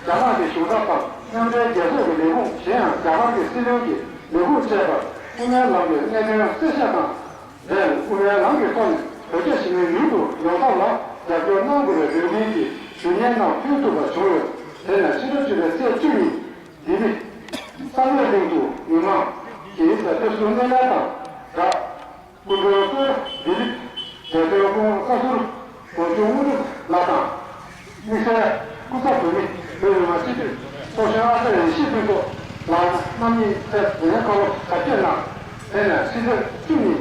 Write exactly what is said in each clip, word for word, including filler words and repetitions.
རྒྱ་ནག་གི་གཞུང་ཚབ་དང་མཉམ་འབྲེལ་རྒྱལ་ཚོགས་ཀྱི་ལས་ཁུངས། གཞན་ཡང་རྒྱ་གར་གྱི་སྲིད་བློན་གྱི་ལས་ཁུངས་བཅས་པར་དབུ་མའི་ལམ་གྱི་གནད་དོན་གསལ་བཤད་དང་འབྲེལ། དབུ་མའི་ལམ་གྱི་ཐོག་ནས་བོད་རྒྱ་ཞི་མོལ་མྱུར་དུ་ཡོང་ཐབས་ལ་རྒྱབ་སྐྱོར་གནང་དགོས་པའི་འབོད་སྐུལ་གྱི་ཞུ་སྙན་ནང་ཕུལ་ཐུབ་པ་བྱུང་ཡོད། དེ་ནས་ཕྱི་ཟླ་བཅུ་པའི་ཚེས་བཅུ་ཉིན་ལྡི་ལི་བསམ་ཡས་གླིང་དུ་མི་མང་གིས་ཕེབས་བསུ་སྣེ་ལེན་དང་སྦྲགས། སྐུ་མགྲོན་གཙོ་བོ་ལྡི་ལི་རྒྱལ་དོན་སྐུ་ངོ་བཀའ་ཟུར་དོན་གཅོད་དངོས་གྲུབ་ལགས་དང་། དམིགས་བསལ་སྐུ་ཚབ་བོད་མི་བོད་མི་མང་སྤྱི་འཐུས་ཚོགས་གཞོན་ཨ་ཙརྱ་ཡེ་ཤེས་ཕུན་ཚོགས་ལགས་རྣམ་གཉིས་ཐད་དོ་སྣང་བཀའ་སློབ་དགའ་སྐྱོང་གནང་། དེ་ནས་ཕྱི་ཚེས་བཅུ་ཉིན།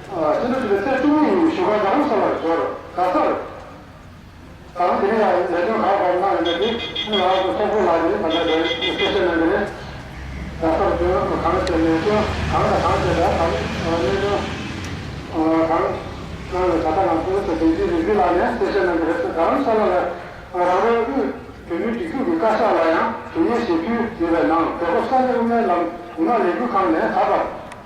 ཕྱི་ཟླ་བཅུ་པའི་ཚེས་བཅུ་གཉིས་ཉིན་བཞུགས་སྒར་རྡ་རམ་ས་ལར་འབྱོར། རྡ་སར། ད་རུང་དེ་རིང་ལ་ལས་དོན་ག་རེ་ག་རེ་གནང་ཡོད་མེད་དེ་ང་རང་ཚོ་ཚོགས་གཙོ་ལགས་ཀྱིས་ད་ལྟ་དེ་གསལ་བཤད་གནང་གི་རེད། རྡ་སར་བྱོན་གང་བྱས་ལས་དོན་གང་དང་གང་བྱས་ལ་གང་གནད་དོན་གང་གནང་ཡོད་ད་ལྟ་ང་ཚོའི་བདེ་སྐྱིད་རིག་འཛིན་ལགས་ནས་གསལ་བཤད་གནང་གི་རེད། རྡ་རམ་ས་ལ་ལ་རང་རེའི་དབུས་བོད་མིའི་སྒྲིག་འཛུགས་ཀྱི་བཀའ་ཤག་ལ་ཡང་ཞུ་སྙན་ཞུས་ཕུལ་ཡོད་པའི་ནང་། རྒྱལ་ཁབ་ས་གནས་དབུ་མའི་ལམ་འོག་མ་ལས་འགུལ་ཁང་ནས་ད་བར་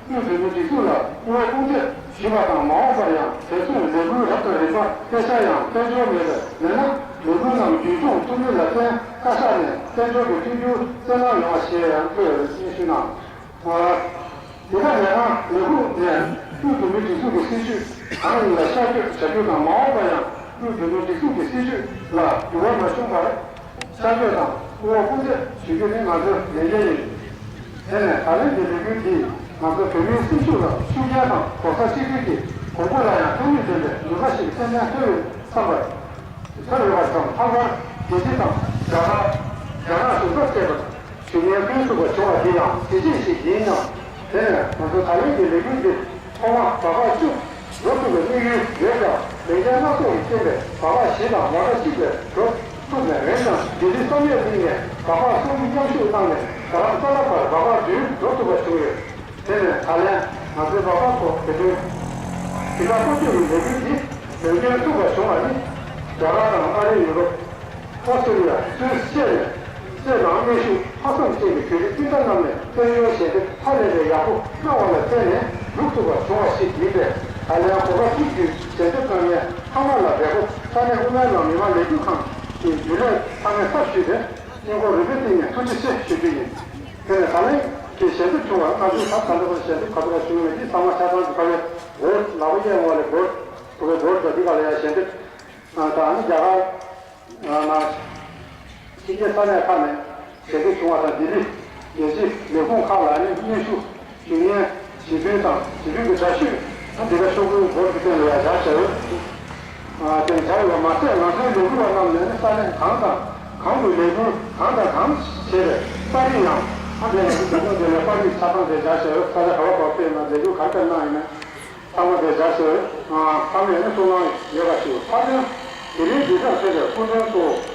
དབུས་བོད་མིའི་སྒྲིག་འཛུགས་ལ་སྐུ་ངོ་དཔུང་འདེགས་ཞུས་པ་དང་། མ་འོངས་པར་ཡང་དེ་ཚོའི་ལས་འགུལ་རབ་དང་རིམ་པ་སྐད་ཆ་ཡང་དཔལ་འབྱོར་མེད་པས་མེད་ན་ལས་འགུལ་རྣམས་རྒྱུན་འཁྱོངས་ཐུབ་མིན་ལ་བརྟེན་བཀའ་ཤག་ནས་དཔལ་འབྱོར་གྱི་མཐུན་འགྱུར་བསྩལ་གནང་ཡོང་བ་ཞེས་ཡང་བཀོད་ཡོད་པའི་སྙན་ཞུ་གནང་། དེ་ག་ནས་ཁང་ལས་ཁུངས་ནས་དབུས་བོད་མིའི་སྒྲིག་འཛུགས་ཀྱི་སྲིད་བྱུས་གང་ཡིན་ལ་ཤར་བསྐྱོད་བྱ་རྒྱུ་དང་། མ་འོངས་པར་ཡང་དབུས་བོད་མིའི་སྒྲིག་འཛུགས་ཀྱི་སྲིད་བྱུས་ལ་འགྱུར་བ་མ་བྱུང་བར་ཤར་བསྐྱོད་དང་སྐུ་ངོ་དཔུང་འདེགས་ཞུ་རྒྱུ་ནི་ང་ཚོའི་ལས་འགན་ཡིན། དེ་ནས་ད་ལན་གྱི་ལས་འགུལ་འདིས་ང་ཚོ་བོད་མིའི་སེམས་ཤུགས་ལ་ཤུགས་རྐྱེན་དང་གོ་ས་གཅིག་སྒྲིལ་གྱི་གོམ་བགྲོད་ལ་ཡང་ཕན་ནུས་ལྡན་པའི་ནུས་པ་ཞིག་ཏན་ཏན་ཐོན་ཡོད་བསམ་པར། ཐོན་ཡོད་པ་དང་། ལྷག་པར་རྒྱལ་སྤྱི་དང་རྒྱ་གར། རྒྱ་ནག་གཞུང་ཚབ་བཅས་པར་ཞུ་སྙན་ཕུལ་ཐུབ་པ་བྱུང་བ་འདི་ཡང་གལ་ཆེན་ཞིག་ཡིན་སྙམ། དེ་ནས་ང་ཚོ་ད་ལན་གྱི་ལས་འགུལ་འདི་ཐོག་མར་སྦག་སྦག་བཅུ་འགྲོ་ཐུབ་པའི་དམིགས་ཡུལ་ཡོད་ཀྱང་། ལས་འགན་སྣ་ཚོགས་ཀྱི་རྐྱེན་པས་སྦག་སྦག་བཞི་དང་མོ་ཊ་གཅིག་ལས་འགྲོ་ཐུབ་མེད། འོན་ཀྱང་ལྡི་ལི་བསམ་ཡས་གླིང་ནས་སྦག་སྦག་གསུམ་མཉམ་ཞུགས་གནང་ནས་རྡ་རམ་ས་ལ་བར་སྦག་སྦག་བདུན་འགྲོ་ཐུབ་པ་བྱུང་ཡོད། དེ་ནས་ད་ལན་ང་ཚོའི་སྦག་སྦག་ཐོག་དེ་དོན་དེ་ག་སྐོར་སྐྱོད་ཀྱི་ལས་འགུལ་འདི་ལས་འགན་ཐུབ་པ་བྱུང་བ་ནི། རྒྱ་གར་དང་ཨ་རི། ཡུ་རོབ། ཨོ་སི་ཀྲི་ལི་ཡ་གཙོས་བཅས་ནས་བཅས་དང་གནོན་ཤུགས་ལྷག་བསམ་ཅན་གྱི་བོད་རིགས་སྤུན་ཟླ་རྣམས་ནས་བཙན་བྱོལ་ཞལ་འདེབས་ཧ་ལས་པའི་ཡག་པོ་གནང་བ་ལ་བརྟེན་ནས་འགྲུབ་ཐུབ་པ་བྱུང་བ་ཞིག་ཡིན་པས། ད་ལན་གོ་སྐབས་ཐུགས་རྒྱུས་ཞལ་འདེབས་གནང་མཁན་ཚང་མ་ལ་འབྲས་སྒོ་ས་གནས་དབུ་མའི་ལམ་མི་མང་ལས་འགུལ་ཁང་གི་རྒྱུན་ལས་ཚང་མའི་ཚབ་ཞུས་ཏེ་སྙིང་ཁོང་རུས་པའི་གཏིང་ནས་ཐུགས་རྗེ་ཆེ་ཞུ་རྒྱུ་ཡིན། དེ་ནས་ད་ལན་གྱི་ཞལ་འདེབས་བྱུང་བར་ང་ཚོས་ད་ད་ལྟ་བར་ཞལ་འདེབས་ག་ཚོད་ལ་བྱུང་ཡོད་མེད་འདི་ཚང་མ་ཆ་ཚང་དུ་ཕ་གིར་སྒོར་ལག་པ་གཡས་ངོས་ལ་སྒོར་ཕ་གིར་སྒོར་འདྲ་འདི་ག་ལ་ཡང་ཞལ་འདེབས། ད་ནི་རྒྱ་གར་ནང་ཕྱི་རྒྱལ་ས་གནས་ཁག་ནས་ཞལ་འདེབས་བྱུང་བ་དང་། ལྡི་ལི་རྒྱལ་སྤྱིའི་ལས་ཁུངས་ཁག་ལ་ནི་སྙན་ཞུ་ཞུ་སྙན་ཞུ་མཁན་དང་ཞུ་མཁན་གྱི་འདྲ་ཞུས་ཨ་འདི་ག་ཤོག་བུའི་སྒོར་གྱི་སྟེང་ལ་ཡང་བཞག་བཞག་ཡོད། དེ་བཞག་ཡོད་མ་ཟད། ང་ཚོའི་ལས་འགུལ་བ་རྣམས་ནས་ནི་ས་གནས་གང་དང་གང་དུ་ལས་འགུལ་གང་དང་གང་བྱས་པའི་པར་རིས་ཡང་ཨ་འདི་ང་ཚོའི་ལས་འགུལ་འདི་ལ་པར་རིས་ཆ་ཚང་དེ་བཞག་བཞག་ཡོད། ས་ཆ་ག་བ་ག་བ་ཕེབས་ན་ལས་འགུལ་ག་རེ་གནང་ཡིན་ན། ཚང་མ་དེ་བཞག་ཟེར། ཚང་མས་ནི་གསུང་གནང་ཡོད་པ་ཞིག་ཕ་དོན་དེ་རིང་འདི་ལྟར་ཕེབས་པའི་སྐུ་མགྲོན་གཙོ་བོ་